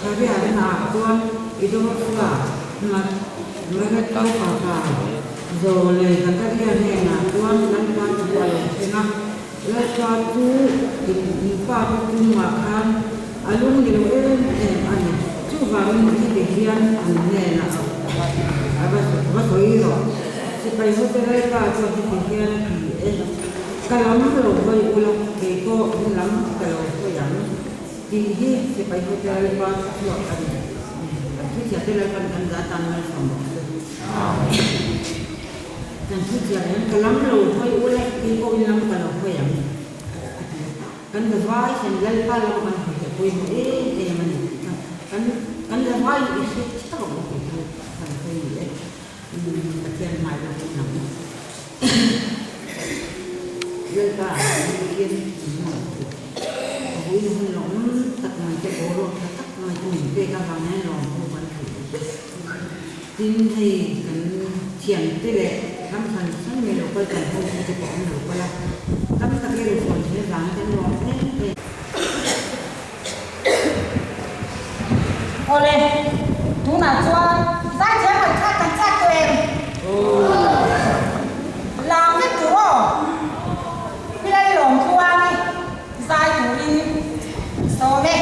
Kharia hnaah chuan Idoma fa Maratho fapa Zo leh Zakaria hnenah chuan Lalpa chu a lo thleng a. Lalpa chu in fate chungah khan a lung ni lo em em a ni. Chuvangin heti hian an hnenah a va sawi rawh. Sipai hote Lalpa chuan heti hian a ti e, Ka lam lo hawi ula, kei pawh in lam ka lo hawi ang. Tih hi sipai hote Lalpa chhuak a ni. Kan thuchhiate Lalpan kan za tan malsawm bawk se. Kan thuchhiah hian ka lam lo hawi ula, kei pawh in lam ka lo hawi ang a ti a. Kan zavai hian Lalpa lam kan hawi hi a pawimawh em em a ni. Kan kan zavai i hre theuh ang tih chu kan sawi ni e. Pathian hmai lo hun ang. Lalpa bikin a vui hun lawm tak mai te boruak tha tak mai te min pek avang hian lawmtu kan theih bawk a. Tin, hei kan thiante leh ram hran hran mai lo kal kan ho te pawh an lo kal a, tam tak i ruhrawn theih avangin kan lawm em em. Awle, tunah chuan zaithiam ngaihthlak kan chak tawh em? Lam vek tur aw. Pilai lawm tluangi zai turin sawm e.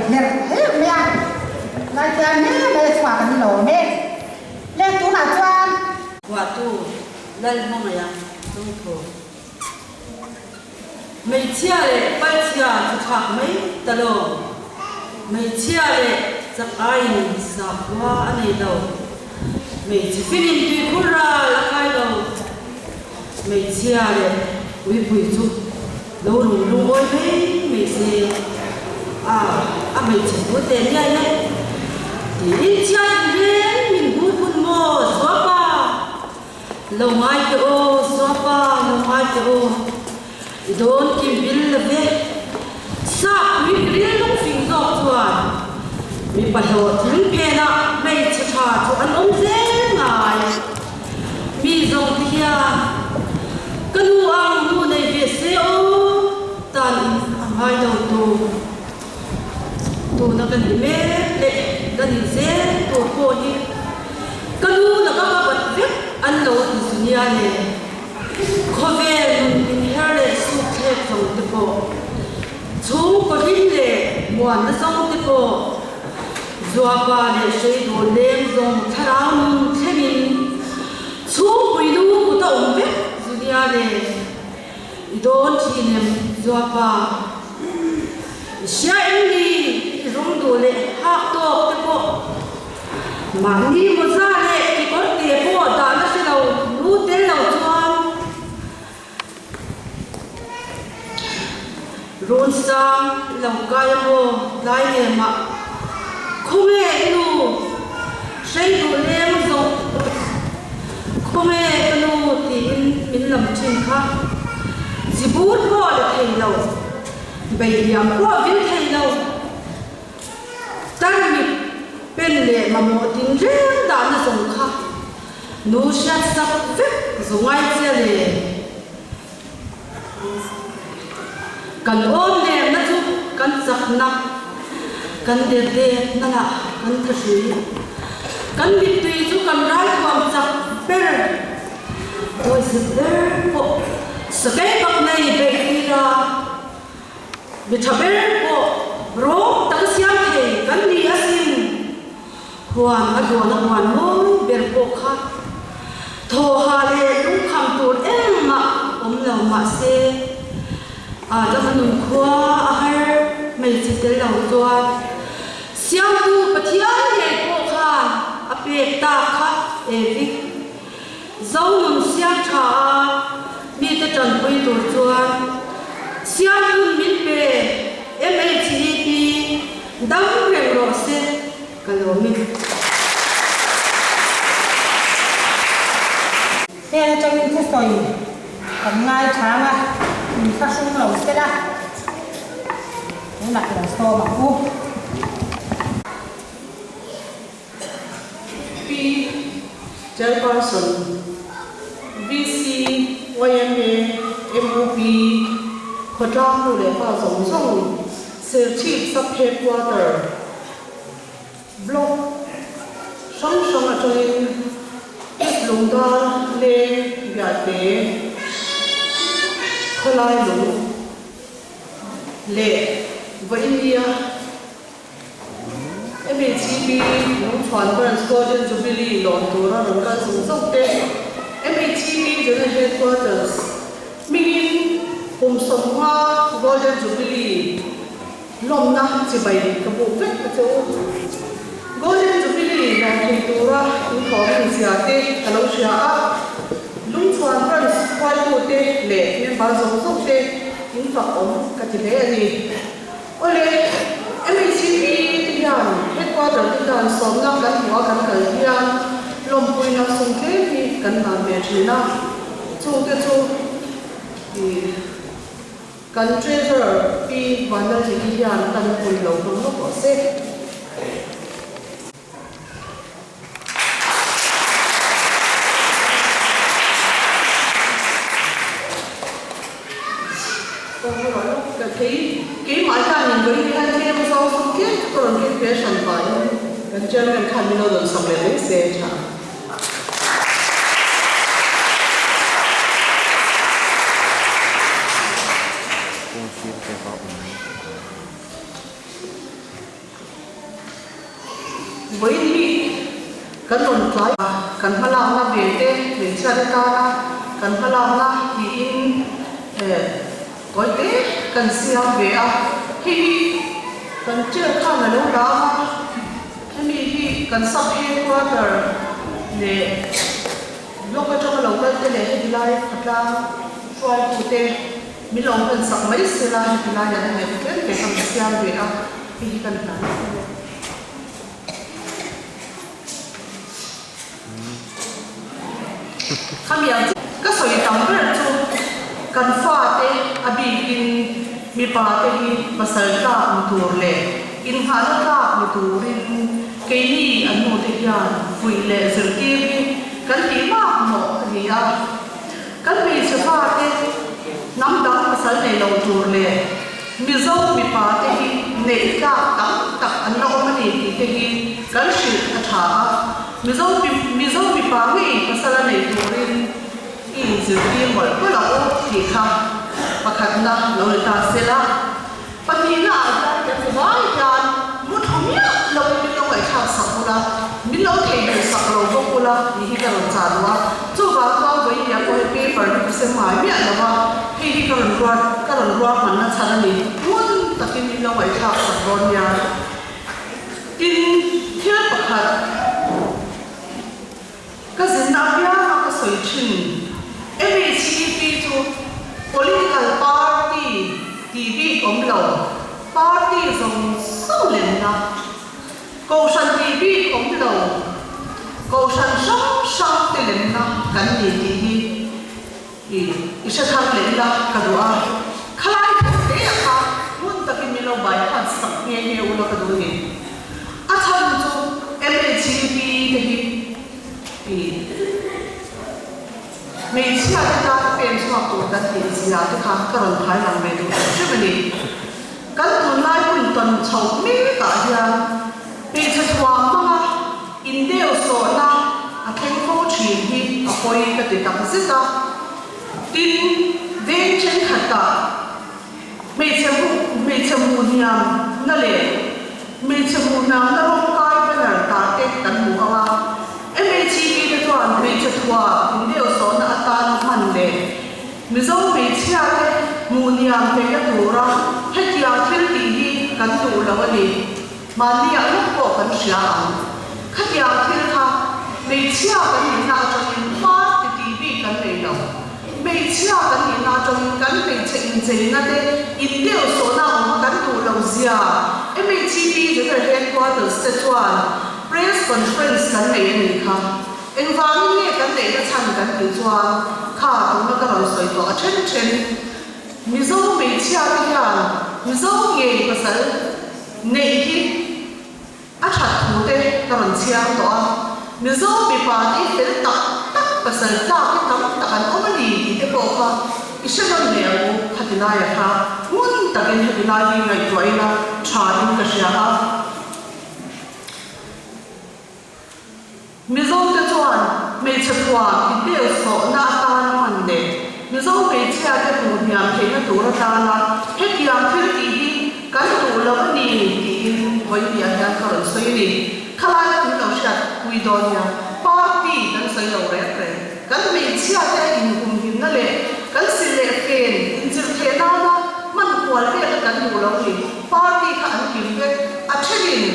hlerh hlerh mai a, zaithiam hle mai a chhuah kan lawm e. Le tunah chuan. Phuahtu Lalhmangaih-a chungthaw. Hmeichhia leh palchhia chu thlak mai ta lo. Hmeichhia leh chak aiin sakhua a nei lo. Hmeichhe finin tuikhur ral a kai lo. Hmeichhia leh uipui chu lo rung lungawi mai mai se. A, a hmeichhe thu teh niai e. Tiin chhiat reng min hmuh hun maw Zuapa? Lo ngai teh aw Zuapa, lo ngai teh aw. I dawn kim bil lo ve. Sap pui ril lung fing zawk chuan mipa hlawhtling phenah hmeichhe tha chu an awm zel ngai. Mi zawng te hian ka nu ang nu nei ve se aw tan in a ngai lo tur. Tuna ka nih mek leh ka nih zel tur pawh hi ka nu laka ka bat vek an lo ti zu nia le. Khawvel nun inher leh suk thlek zawng te pawh, chhungkaw hlim leh muanna zawng te pawh, zuapa leh hreidun leng zawng thlarau nun thlengin chhungpui nu kut a awm vek zu nia le. I dawn thin em zuapa? I hria em ni? I rawng duh leh hak tawk te pawh mahni mawza leh kekawr te pawh dahna hre lo nu tel lo chuan run sang i lo kai a maw tlai lem ah khawnge i nu hrei duh leng zawng Khawnge ka nu tiin min lam thin kha. Zibur pawh la thei lo, beihliam pawh vil thei lo. Tarmit pen leh mamawh tin reng dahna zawng kha nu hriat sak vek zawngai che le. Kan awm lemna chu kan chakna, kan derdekna lah kan thahrui. Kan mittui chu kan ralthuam chak ber, dawihzep ber pawh sakei bak nei beih ila, mi tha ber pawh rawng taka siam thei kan ni asin. Huan a duan a huan mawi ber pawh kha thawha leh lungkham tur engmah awm lo mah se, Adama nun khua a har hmeichhe tel lo chuan Siamtu Pathian ngei pawh khan a pek tak kha Evi Zo nun siam tha a mite tanpui tur chuan Siamtun min pe MHEP dam reng rawh se ka lawm e. Heng atangin thusawi kan ngaichang a, min thlahrung lo sela tunah lo sawm ang u. Pi Chairperson, VC, yma, MOP, khawtlang nu leh pa zawng zawng, Serchhip Sub-Headquarter, Block hrang hrang atangin Lungdar leng Biate khawlai lung leh Vawinia MHCP Lungchhuan Branch Golden Jubilee lawm tura rawn kal chung zawk te, MHCP General Headquarters hmingin kum 50 Golden Jubilee lawmna chibai ka buk vek a che u. Golden Jubilee lawm thei tura inthawm inzia te ka lo hria a, Lungchhuan Branch hruaitute leh member zawng zawng te in fak awm ka ti hle a ni. Awle, MHCP te hian headquarter te hian sawmna kan hmuh a kan kal hian lawmpuina sum tlem hi kan hlan ve thin a, chungte chu ih kan treasurer Pi Vanlalziki hian kan pui lo hmang lawk rawh se. Keimah hianin vawi hian tlem zawng zawng tlem chu ka rawn ken ve hran pahin kan chairman khan min lo rawn sak leh mai se tha. Kawng sir te kha awm. Vawiin hi kan rawn tlai a, kan hmalakna ve te hmeichhiate tana kan hmalakna tiin tawi te kan siam ve a. Hei hi kan chair khan a lo la a, hemi hi kan sub headquarter leh block atanga lo kal te leh heti lai khawtlang hruaitute min lo hman sak mai sela heti laiah an lehkha tlem te kan siam ve a, hei hi kan hlan a. Khamiang chu ka sawi tam ber chu kan fate a bikin mipa te hi pasal tlak ni tur leh inngahna tlak ni turin keini an nu te hian fuih leh zirtir hi kan tih mak mawh a ni a. Kan hmeichhe fate hnam dang pasal nei lo tur leh Mizo mipa te hi neih tlak tam tak an la awm a ni tih te hi kan hrilh a tha a. Mizo Mizo mipa ngei pasal a nei turin i inzirtir mawlh mawlh ang u tih kha pakhatna lo ni ta se la. Pahnihna ah hian kan hmu vai hian mu thu miah loin min lo ngaihthlak sak ula, min lo theihnghilh sak lo bawk ula tih hi ka rawn chah duh a. Chuvang chuan vawinia pawh hi paper hi ka sem ngai miah lo a, hei hi ka rawn ruat ka rawn ruahmanna chhan a ni. Ngun takin min lo ngaihthlak sak dawn nia. Tin, thil pakhat ka zinna apianga ka sawi thin, MHEP chu political party tih bik awm lo, party zawng zawng lenna, kohhran tih bik awm lo, kohhran hrang hrang te lenna kan ni tih hi i i hre thar leh ila ka duh a. Khalai thu hle a kha ngun takin min lo bai khan sak nghe nghe ula ka duh a ni. A chhan chu MHEP te hi i hmeichhia te tan pen chhuak tur kan tih zia te kha ka rawn thai lang ve duh tak hrim a ni. Kan tunlai hun tawn chhoh mek ah hian hmeichhe thuam hmanga indeu sawhna a thleng fo thin hi a pawi ka ti tak zet a. Tin, veng thenkhatah Hmeichhe hmeichhe hmuh hniam na leh hmeichhe hmuh hniam na rawng kai banner tah te kan hmu ang a. MHEP te chuan hmeichhe thua indeu sawhna atan hman leh Mizo hmeichhia te hmuh hniam theihna tura hetiang thil tih hi kan duh lo a ni. Mahni ah lawk pawh kan hria ang. Khatiang thil kha hmeichhia kan nihna atangin party tih bik kan nei lo. Hmeichhia kan nihna atangin kan hmeichhe incheina te indeu sawhna awm a kan duh lo zia MHEP General Headquarters te chuan Press Conference kan nei a nih kha. Engvangin nge kan neihna chhan kan tih chuan kha tuna ka rawn sawi tawh a then then Mizo hmeichhia te hian Mizo ngei pasal Neih hi a that thu te ka rawn chhiar tawh a, Mizo mipa te hi fel tak tak pasal tlak hi tam tak an awm a ni tih te pawh kha i hre nawn leh ang u, khati laia kha ngun takin heti lai hi ngaihtuah ila tha in ka hria a. Mizo te chuan hmeichhe thuam inbel sawhna atana hman leh Mizo hmeichhia te hmuh hniam theihna tur atana hetiang thil tih hi kan duh lo a ni tiin vawiin ah hian ka rawn sawi a ni. Khalai ka min lo hriat pui dawn nia, party kan sawi lo reng reng. Kan hmeichhia te inhumhimna leh kan sil leh fen inzirtheh nana hman kual vel kha kan duh lo a ni. Party kha an kim vek, a thenin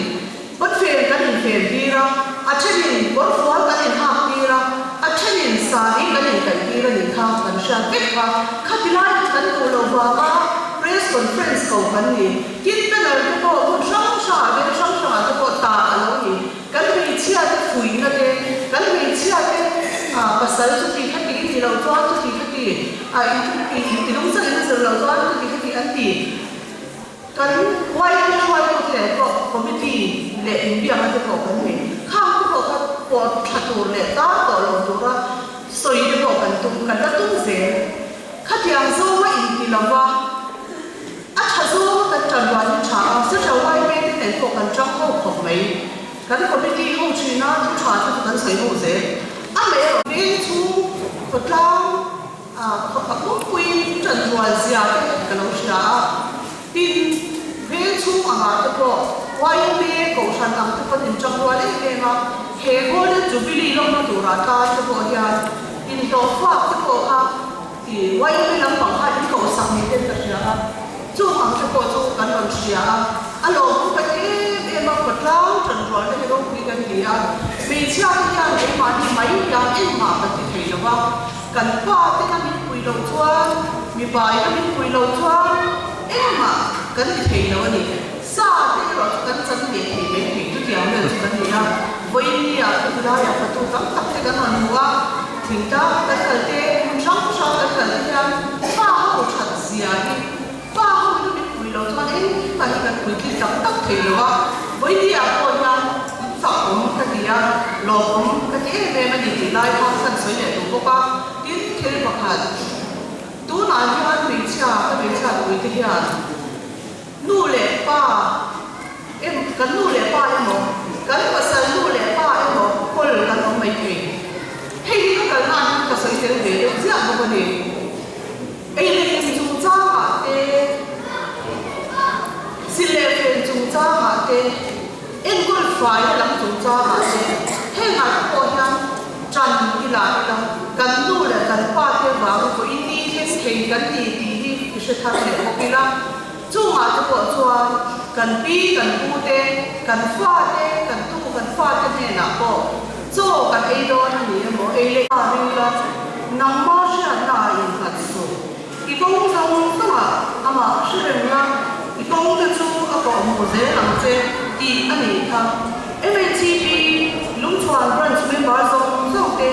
Kawtfen kan infen tir a, a thenin kawrfual kan inhak tir a, a thenin sari kan inkaih tir a nih kha kan hriat vek kha. Khati lai kha kan duh loh vanga press conference ko kan ni. Tin banner te pawh hmun hrang hrangah veng hrang hrangah te pawh tah a lo ni. Kan hmeichhia te fuihna te, kan hmeichhia te pasal chuti khati i nih loh chuan chuti khati, i lungchang in a zir loh chuan chuti khati an ti. Kan YMA hruaitute nen pawh committee leh inbiakna te pawh kan nei. Khang te pawh kha pawt thla tur leh tar tawh lo tura sawi te pawh kan tum, kan la tum zel. Khatiang zawnga inti lova a tha zawnga kan tan rual hi tha a, Central YMA te nen pawh kan tang ho khawp mai. Kan committee ho thina thu tha te chu kan sawi ho zel. Amaherawh veng chhung khawtlang A pumpuiin ṭan rual zia te ka lo hria a, tin, veng chhung angah te pawh YMA kohhran ang te pawn inṭang rual em He Golden Jubilee lawmna turah tan te pawh hian inhlawhfak te pawh kha i YMA lampang kha in kohsak ni ten ka hria a, chung ang te pawh chu kan rawn hria a, a lawmawm ka ti em em a, khawtlang ṭanrualna hi ropui kan ti a, hmeichhia te hian keimahni mai hian engmah kan ti thei lo va, kan pa ten a min pui loh chuan, mipa in a min pui loh chuan engmah kan ti thei lo a ni. Sa te erawh chu kan chan ve thei mai thei chutiang vel chu kan ni a, vawiin ni ah chu tilaiah fatu tam tak te kan rawn hmu a, thingtlang kan kal te, hmun hrang hrang kan kal te hian pa ho that zia hi pa ho hi min pui lo chuan engmah hi kan puitling tak tak thei lo a, vawiin ni ah pawh hian fak awm ka ti a, lawmawm ka ti em em a ni tih lai kha kan sawi leh duh bawk a, tin thil pakhat tunah hian hmeichhia ka hmeichhia puite hian. Nu leh pa em, kan nu leh pa emaw, kan pasal nu leh pa emaw kawl kan awm mai thei. Hei hi ka kalna ah hian ka sawi tel ve deuh chiah bawk a ni. Ei leh in chungchangah te, sil leh fen chungchangah te, enkawl faina lam chungchangah te, hengah te pawh hian ṭan ila ila kan nu leh kan pa te vanga vawiin ni thleng thei kan ni tih hi i hre thar leh bawk ila. Chungah te pawh chuan kan pi, kan pu te, kan fa te, kan tu kan fa te hnenah pawh chaw kan ei dawn a ni emaw ei leh a ring la, nangma hriatna ah innghat suh. I kawng zawng zawngah amah hre reng la, i kawng te chu a kawh hmuh zel ang che tih a nih kha. MHCP Lungchhuan Branch member zawng zawng te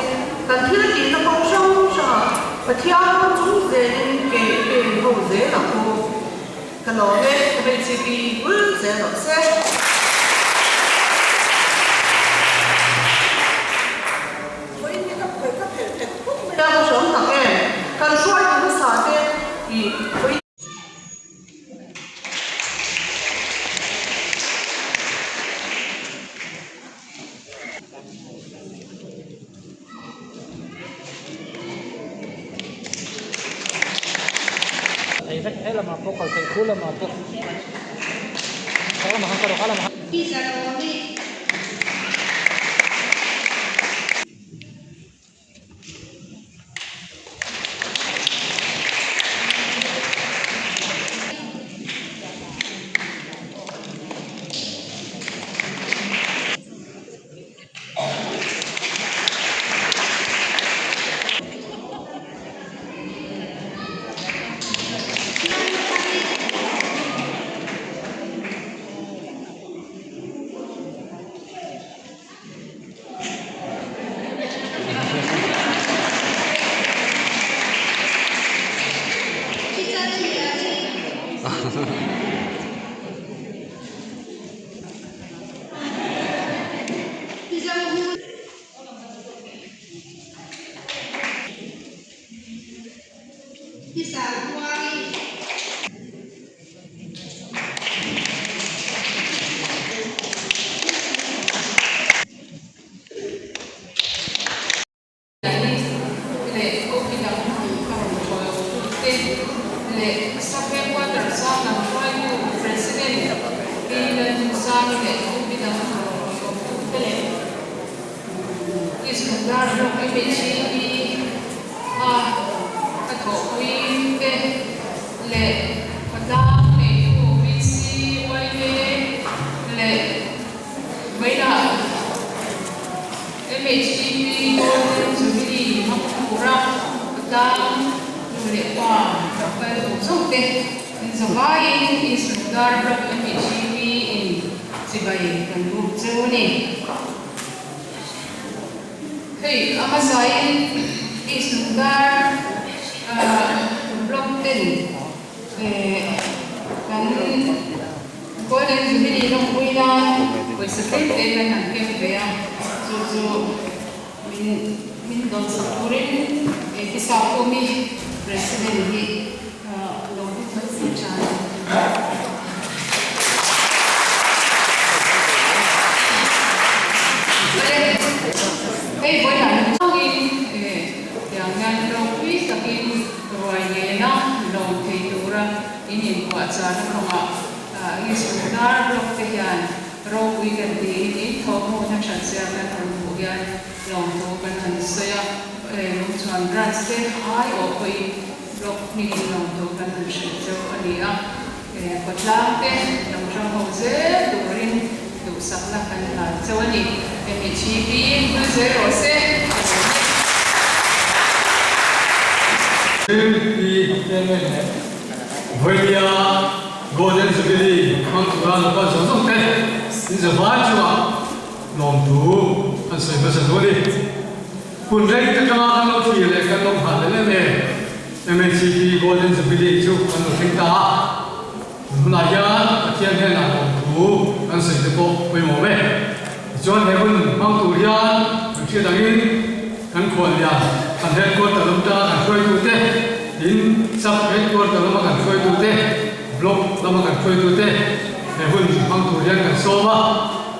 kan thil tihna kawng hrang hrangah Pathian ram chung zelin ke i pen ho zel ang u. Ka lawm e, MHCP bul zel rawh se. Vawiin hi ka phawi ka phelh phet khawp mai a, ka hrawm tak em? Kan hruaitu hmasa te i vawiin. Thei vek he lamah pawh kal theih khu lamah pawh kha lamah khan kal rawh kha lamah Leh koki dang ka rawn thawi awm tute leh Sub Headquarter Sanglam hruaitu President Pi Lalhmunsani leh koki dang ka rawn thawi awm tute leh Iskandar Block MHEP a ka thawhpui te leh khawtlang neitu VC, YA leh Vawilah MHEP Golden Jubilee hmang tura khawtlang nu leh pa lo kal zawng zawng te in zavaiin East Lungdar Block MHEP in chibai kan buk cheu a ni. Hei a hmasain East Lungdar Block ten kan Golden Jubilee lawmpui nan pawisa tlem te kan han kem ve a, chu chu min min dawnsak turin Kisa Kumi President hi lo hmu thei than a ni. Hei vawilah hmangin tiang hian ropui takin ruai nena lawm thei tura in inpuahchahna kawngah East Lungdar Block te hian ropui. Weekend tiin in thawhhawna that zia kan han hmuh hian lawmthu kan han sawi a, Lungchhuan Branch te aiawh pawhin Block hmingin lawmthu kan han hrilh cheu a ni a, khawtlang te lo hrang ho zel turin duhsakna kan hlan cheu a ni. MHEP vul zel rawh se. Vawinia Golden Jubilee hmang tura local zawng zawng te in zavai chungah lawmthu an sawi hmasa duh a ni. Hun rei te tanga kan lo thlir leh kan lo nghah leh em em MHCP Golden Jubilee chu kan lo thleng ta a, tun hunah hian Pathian hnenah lawmthu kan sawi te pawh pawimawh e. Tichuan he hun hmang tur hian kan hriat angin kan khuallian kan headquarter lam tanga kan hruaitute, tin sub headquarter lama kan hruaitute, block lama kan hruaitute he hun hmang tur hian kan sawm a,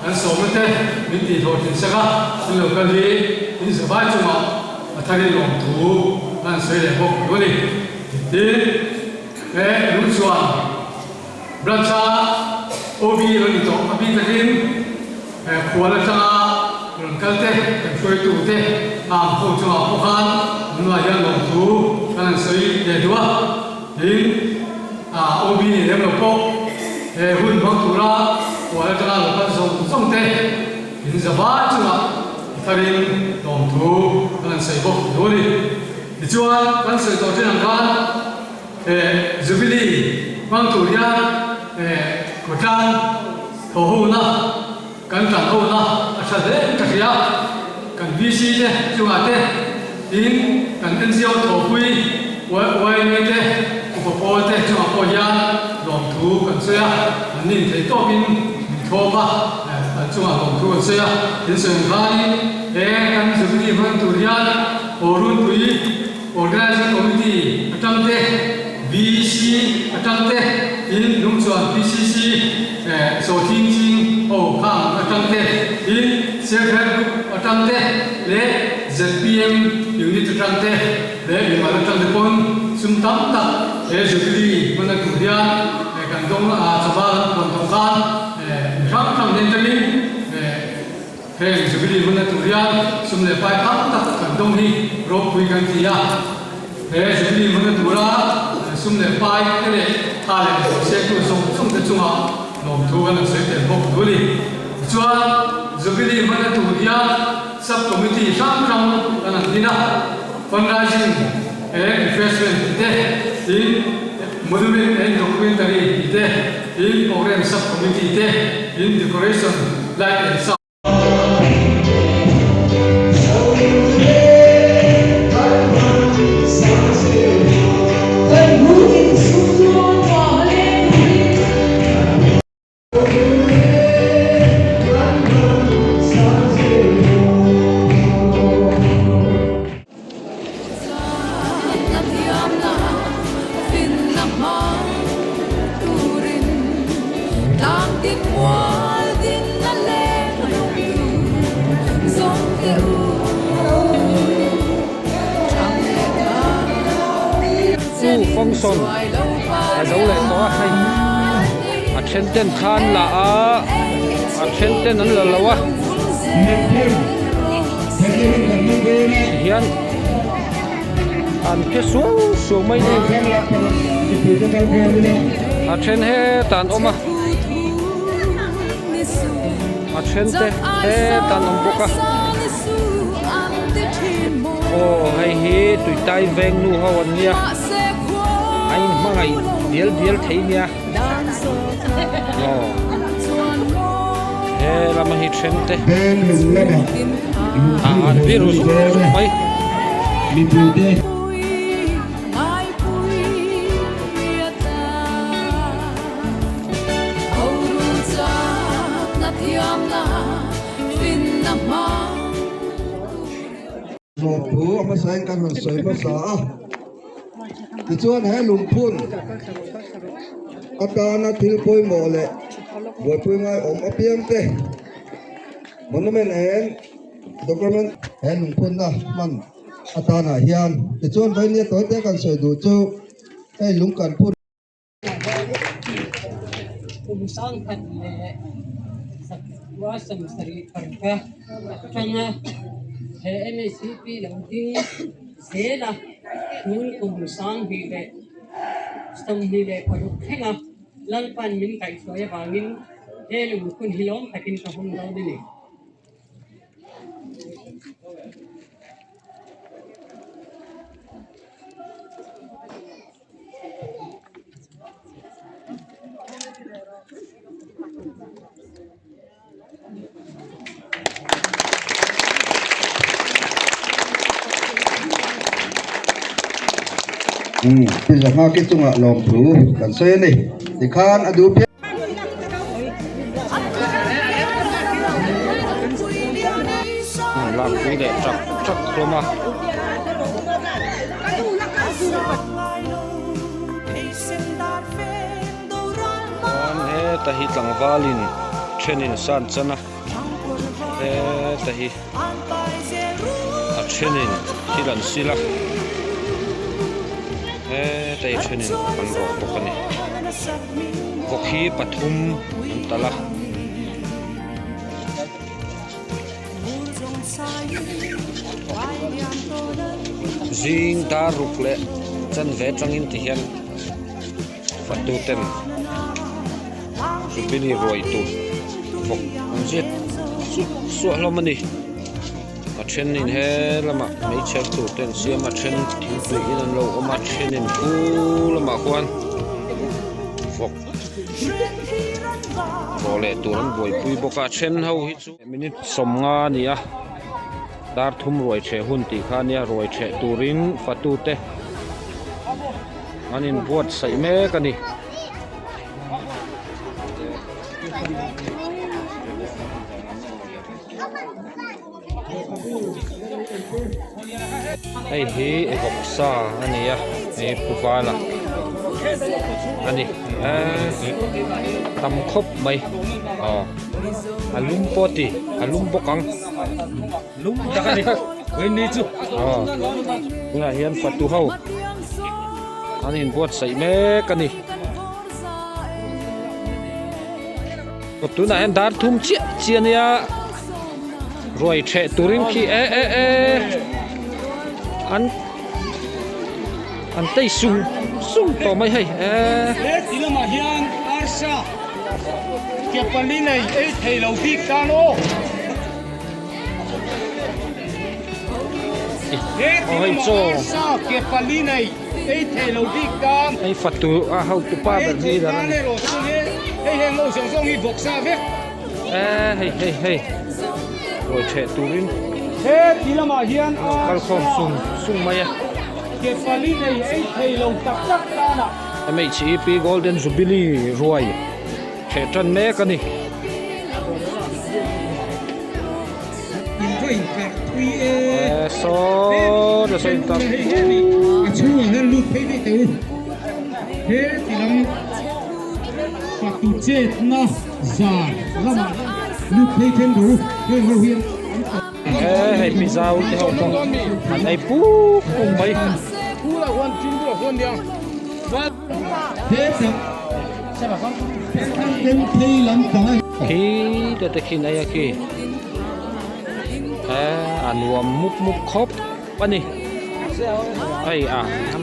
kan sawmna te min tihhlawhtlin sak a, min lo kal hi in zavai chungah a tharin lawmthu a han sawi leh bawk duh a ni. Tin, he lungchhuan Branch-a OB lo ni tawh a bik takin khual atanga rawn kal te, kan hruaitu te ang ho chungah pawh khan nunah hian lawmthu kan han sawi leh duh a. Tin, OB ni lem lo pawh he hun hmang tura khual atanga lo kal zawng zawng te in zavai chungah a tharin lawmthu kan han sawi bawk duh a ni. Tichuan, kan sawi tawh thin ang khan, He Jubilee hmang tur hian he khawtlang thaw hona kan tan hona a tha hle ka hria. Kan VC te chungah te tin kan NGO thawhpui YMA te upa pawl te chungah pawh hian lawmthu kan sawi a, an nin thei tawkin min thlawp a, an chungah lawmthu kan sawi a. Tin sawi ang khanin he kan Jubilee hmang tur hian aw runpui Organizing Committee atang te, VC atang te, tin Lungchuan PCC Sawthing Ching ho khang atang te, tin Self Help Group atang te leh zpm Unit atang te leh mimal atang te pawn sum tam tak he Jubilee hman a tur hian kan dawng a, chawhma kan puan tawh khan mi hrang hrang nen tangin Heng Jubilee hmun a tur hian sum leh pai tam tak kan dawng hi ropui kan ti a. He Jubilee hmun a tura sum leh pai te leh tha leh sawiseltu zawng zawng te chungah lawmthu kan han sawi tel bawk duh a ni. Tichuan, Jubilee hmun a tur hian Sub Committee hrang hrang kan han din a, Fundraising and Refreshment tih te, tin Monument and Documentary tih te, tin Programme Sub Committee te, tin Decoration, Light and Sound. Chu function a zo leh tawh a hei a then ten khan la a a then ten an la lo a tihian an phe suau suau mai a ni a then hetah an awm a a then te hetah an awm bawk a aw hei hi tuitai veng nu ho an nia a inhmangaih dial dial thei nia aw he lama hi then te ah an vir ru zuk zuk mai. Lawmthu a hmasain kan han sawi hmasa a, tichuan he lungphun atana thil pawimawh leh buaipui ngaiawm apiang te monument and document he lungphunna hman atanah hian tichuan vainia tawite kan sawi duh chu hei lung kan phun. Kum sangkhat leh. Kua 75 atanga he MHCP lo ding zel a, tun kum 2026 thlenga Lalpan min kaihhruai avangin he lungphun hi lawm takin ka hum dawn a ni. Umm pi Zahngaki chungah lawmthu kan sawi a ni tikhan a duh phian. Lakpui leh chak chak hlawm a. Chuan heta hi tlangvalin thenin san chan a, heta hi a thenin thil an sil a, heta hi thenin an rawh bawk a ni. Vawk hi pathum an talh a. Zing dar ruk leh chanve atangin ti hian fatu ten Jubilee ruai tur vawk an zet suah suah hlawm a ni. A thenin he lamah hmeichher tur te an siam a, a then thingpui in an lo awm a, a thenin khu lamah khuan vawk rawh leh tur an buaipui bawk a, a then ho hi chu minute 50 a ni a, dar thum ruai theh hun tih kha a nia, ruai theh turin fatu te an inbuatsaih mek a ni. Hei hi vawksa a ni a hei pu vala a ni eee tam khawp mai aw a lum pawh ti a lum bawk ang lum tak a ni aw tunah hian fatu ho an inbuatsaih mek a ni. Tunah hian dar thum chiah chiah a nia ruai theh turin khi e e e an an tei sung sung tawh mai hei e. He ti lamah hian arsa ke pali nei ei thei lo bik tan aw. He ti lamah arsa ke pali nei ei thei lo bik tan. Hei fatu a hotu pa ber hi dar a ni. Hei heng lo zawng zawng hi vawksa vek. E hei hei hei ruai theh turin He ti lamah hian a kalkhawm sung sung mai a. Ke pali nei ei thei lo tak tak tanah. MHEP Golden Jubilee ruai theh tan mek a ni. In va in karh thui e. E saw nasa in karh thui. A chhungah hian lut phei daih teh u. He ti lam fatu chetna zar lamah hian lut phei then ru heng ho hian an tawh. E hei pizza te ho pawh an ei puk puk mai. Khi te te khi nei a khi e a nuam mup mup khawp a ni hei a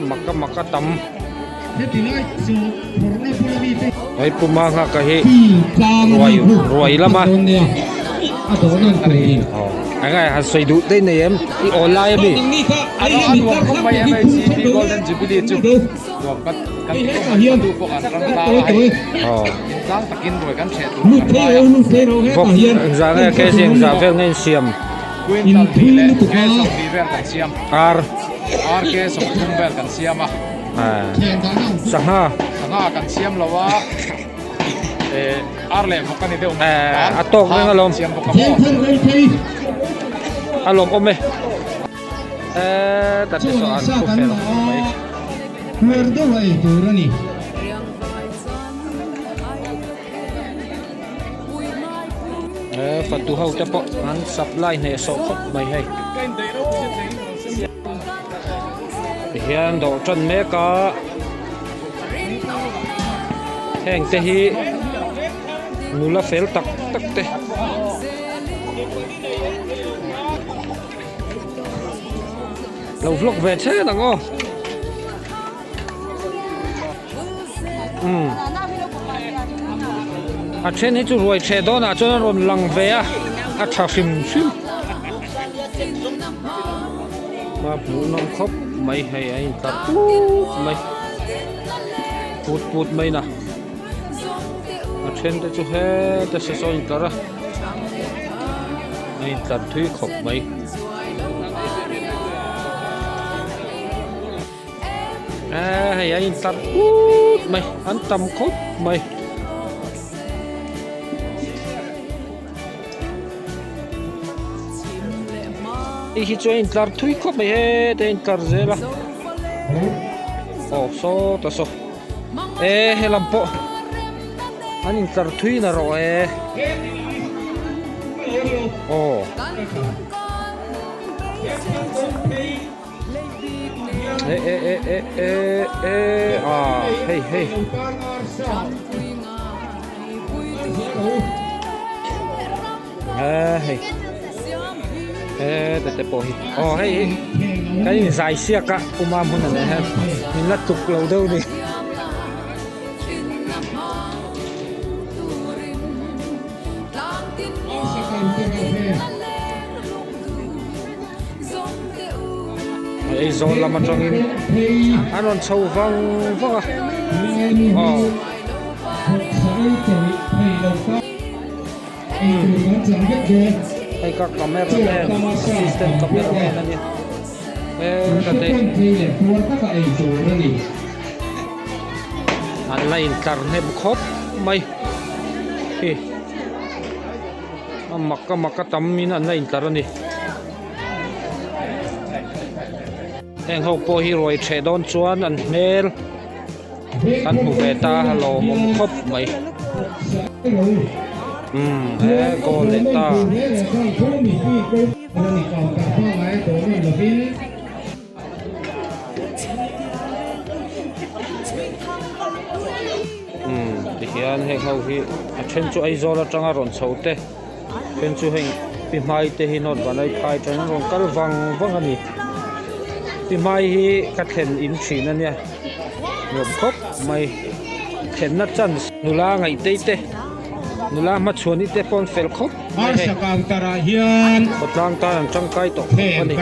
mak a mak a tam hei puma nghak a hi ruai ruai lama eng nge han sawi duh daih nei em i awl lai a mi. Vawk engzah nge kg engzah vel nge insiam ar sangha a tawk reng alawm a lawmawm e. Eee ta te saw an thu fel khawp mai. Hmer deuh a ei tur a ni. Eee fatu ho te pawh an supply hneh sawh khawp mai hei. Tihian dawh tan mek a heng te hi nula fel tak. tak te. Lo vlog ve chen ang aw. Umm. A then hi chu ruai theh dawnah chuan a rawn lang ve a, a tha hrim hrim. A hmuhnawm khawp mai hei a intlar put mai put put mai na a then te chu heta se saw a intlar a a intlar thui khawp mai. Eee hei a intlar put mai an tam khawp mai. Hei hi chu a intlar thui khawp mai heta a intlar zel a aw sawta saw e helam pawh an intlar thui na rawh e aw. E e e e e e a hei hei. E hei e te te pawh hi aw hei hi kan in zai siak a puma hmun a nih hian min la tluk lo deuh a ni. Aizawl lam atangin an rawn chho vang vang a aw hei ka camera man assistant camera man a nia he ka te an la intlar hnem khawp mai hi. A mak a mak a tam in an la intlar a ni. Heng ho pawh hi ruai theh dawn chuan an hmel kan hmu ve ta a lawmawm khawp mai. Umm he goal leh ta. Umm tihian heng ho hi a then chu Aizawl atanga rawn chho te then chu heng pi hmai te hi nawt vanlai phai atangin an rawn kal vang vang a ni pi hmai hi ka thlen in thin a nia nuam khawp mai thlenna chance nula ngaih tei te nula hmachhuani te pawh an fel khawp mai hei khawtlang tan an tangkai tawh khawp a ni.